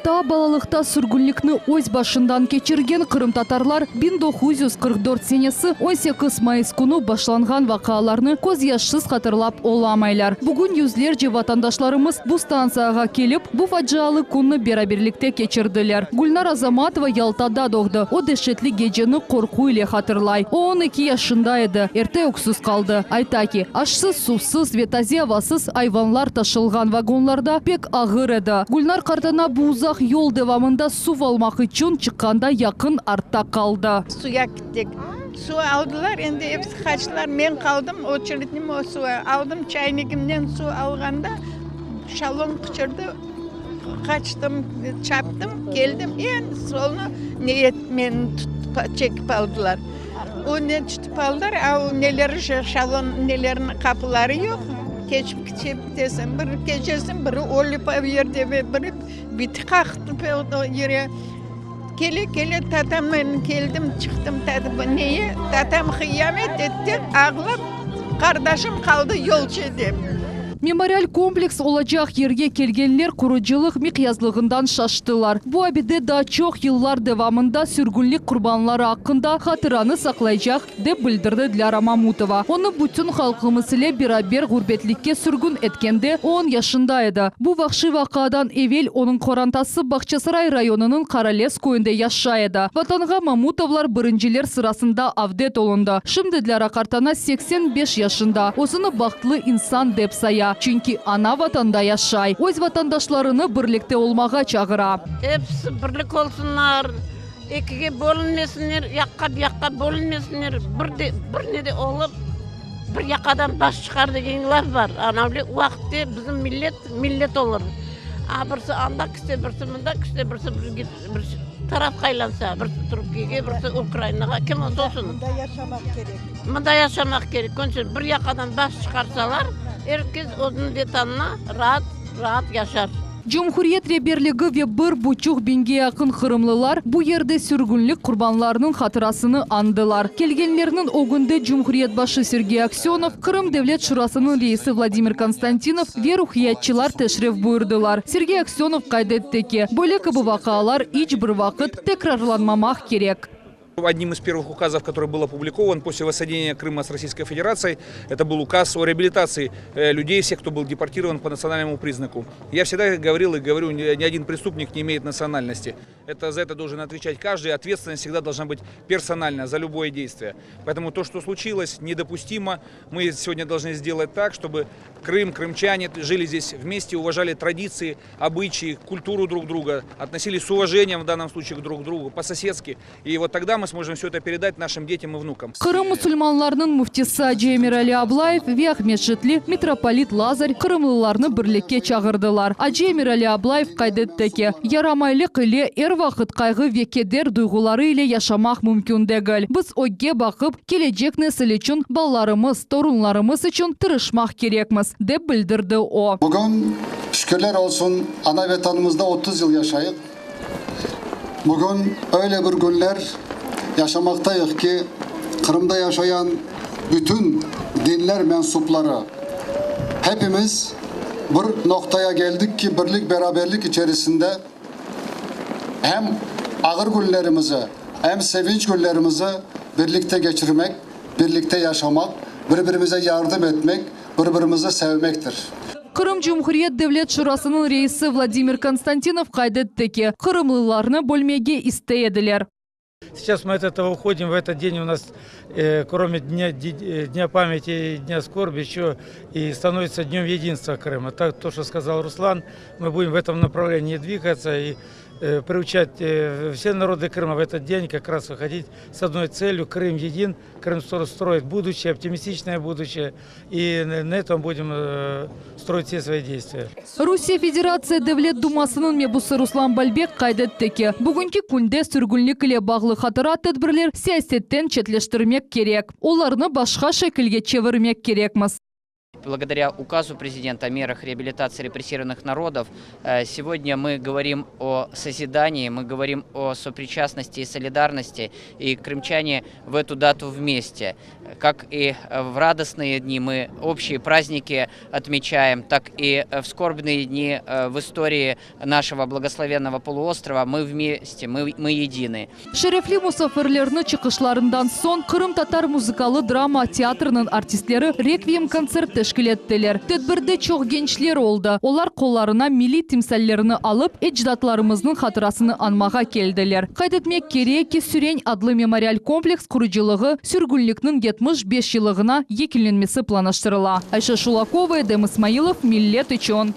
Taa balalıqta sürgünlikni öz başından keçirgen qırımtatarlar 1944 senesi 18 mayıs künü başlanğan vaqialarnı közyaşsız hatırlap olamaylar. Bugün yüzlerce vatandaşlarımız bu stantsiyağa kelip, bu facialı künni beraberlikte keçirdiler. Gülnar Azamatova Yaltada doğdı. O deşetli geceni qorqu ile hatırlay. O on eki yaşında edi, erte öksüz qaldı. Ayta ki, aşsız, suvsız ve taze avasız ayvanlar taşılğan vagonlarda pek ağır edi. Gülnar qartana bu uzaq yol devamında suv almaq içün çıqqanda yaqın artta qaldı. Suya kettik. Suv aldılar, endi episi qaçtılar. Men qaldım, oçerednim o suv aldım, çaynigimnen suv alğanda şalon qıçırdı, qaçtım, çaptım, keldim, eñ soñu ne meni tutıp, çekip aldılar. O ne tutıp aldılar, a o neleri, şalon neleriniñ qapıları yoq, keçip ketesiñ, biri keçesiñ, biri ölip o yerde, biri biti qaqtı o yere. Kele, kele, tatam, men keldim, çıqtım, neye, tatam qıyamet etti, ağlap, qardaşım qaldı yolcu dep. Memorial kompleks olacaq yerge kelgenler qurucılıq miqyazlığından şaştılar. Bu abide daa çoq yıllar devamında sürgünlik qurbanları aqqında hatıranı saqlaycaq, dep bildirdi Dilâra Mamutova. Onı bütün halqımız ile beraber ğurbetlikke sürgün etkende on yaşında edi. Bu vahşiy vaqiadan evel onıñ qorantası Bağçasaray rayonınıñ Qarales köyünde yaşay edi. Vatanğa Mamutovlar birinciler sırasında avdet olundı. Şimdi Dilâra qartana 85 yaşında, özüni bahtlı insan dep saya, çünki ana Vatanda yaşay. Öz vatandaşlarını birlikte olmağa çağıra. Episi birlik olsunlar. Ekige bölünmesinler, yaqqa bu yaqqa bölünmesinler, bir de, bir nede olıp, bir yaqadan baş çıqar degen laf bar. Ana öyle vaqıtte bizim millet millet olur. A birisi anda kütse, birisi mında kütse, birisi bir, bir tarafqa aylansa, birisi Türkiyege, birisi Ukrainağa, kim olsa olsun. Mında yaşamaq kerek. Mında yaşamaq kerek. Könse bir yaqadan baş çıqarsalar, er kes özüniñ vetanına raat, raat yaşar. Cumhuriyet reberligi ve bir buçuq biñge yaqın qırımlılar bu yerde sürgünlik qurbanlarınıñ hatırasını añdılar. Kelgenlerniñ ögünde Cumhuriyet başı Sergey Aksönov, Qırım Devlet Şurasınıñ reisi Vladimir Konstantinov ve ruhiyatçılar teşrif buyurdılar. Sergey Aksönov qayd etti ki, böyle kibi vaqialar iç bir vaqıt tekrarlanmamaq kerek. Одним из первых указов, который был опубликован после воссоединения Крыма с Российской Федерацией, это был указ о реабилитации э, людей, всех, кто был депортирован по национальному признаку. Я всегда говорил и говорю, ни один преступник не имеет национальности. Это, за это должен отвечать каждый, ответственность всегда должна быть персональна за любое действие. Поэтому то, что случилось, недопустимо. Мы сегодня должны сделать так, чтобы Крым, крымчане жили здесь вместе, уважали традиции, обычаи, культуру друг друга, относились с уважением в данном случае друг к другу, по-соседски. И вот тогда мы сможем все это передать нашим детям и внукам. Qırım musulmanlarınıñ müftisi acı Emirali Ablayev ve Aqmescitli mitropolit Lazar qırımlılarnı birlikke çağırdılar. Acı Emirali Ablayev qayd etti ki, yaramaylıq ile er vaqıt qayğı ve keder duyğuları ile yaşamaq mümkün degil. Biz ögge baqıp, kelecek nesil içün, balalarımız, torunlarımız içün tırışmaq kerekmiz, dep bildirdi o. Bugün, şükürler olsun, ana Vetanımızda 30 yıl yaşayıq. Bugün öyle bir günler yaşamaqtayıq ki, Qırımda yaşayan bütün dinler mensupları hepimiz bir noqtaya geldik ki, birlik-beraberlik içerisinde hem ağır günlerimizi, hem sevinç günlerimizi birlikte geçirmek, birlikte yaşamaq, bir-birimize yardım etmek, bir-birimizi sevmektir. Qırım Cumhuriyet Devlet Şurasınıñ reisi Vladimir Konstantinov qayd etti ki, qırımlılarnı bölmege istey ediler. Сейчас мы от этого уходим. В этот день у нас, кроме Дня, Дня памяти и Дня скорби, еще и становится Днем единства Крыма. Так, то, что сказал Руслан, мы будем в этом направлении двигаться и приучать все народы Крыма в этот день как раз выходить с одной целью. Крым един, Крым строит будущее, оптимистичное будущее. И на этом будем строить все свои действия. Rusiye Federatsiya Devlet Dumasınıñ mebusı Ruslan Balbek qayd etti ki, bugünki künde sürgünlik ile bağlı hatıra tedbirler siyasetten çetleştirmek kerek, olarnı başqa şekilge çevirmek kerekmiz. Благодаря указу президента о мерах реабилитации репрессированных народов сегодня мы говорим о созидании, мы говорим о сопричастности и солидарности, и крымчане в эту дату вместе. Как и в радостные дни мы общие праздники отмечаем, так и в скорбные дни в истории нашего благословенного полуострова мы вместе, мы, мы едины. Şerefli musafirlerniñ çıqışlarından soñ Qırımtatar muzıkalı drama teatriniñ artistleri rekviyem-kontsert teşkil ettiler. Tedbirde çoq gençler oldı. Olar qollarına milliy timsallerini alıp, ecdatlarımıznıñ hatırasını añmağa keldiler. Qayd etmek kerek ki, Süren adlı memorial kompleks qurucılığı sürgünlikniñ 75 yıllığına yekünlenmesi planlaştırıla. Ayşe Şulakova, Edem İsmailov, Millet içün.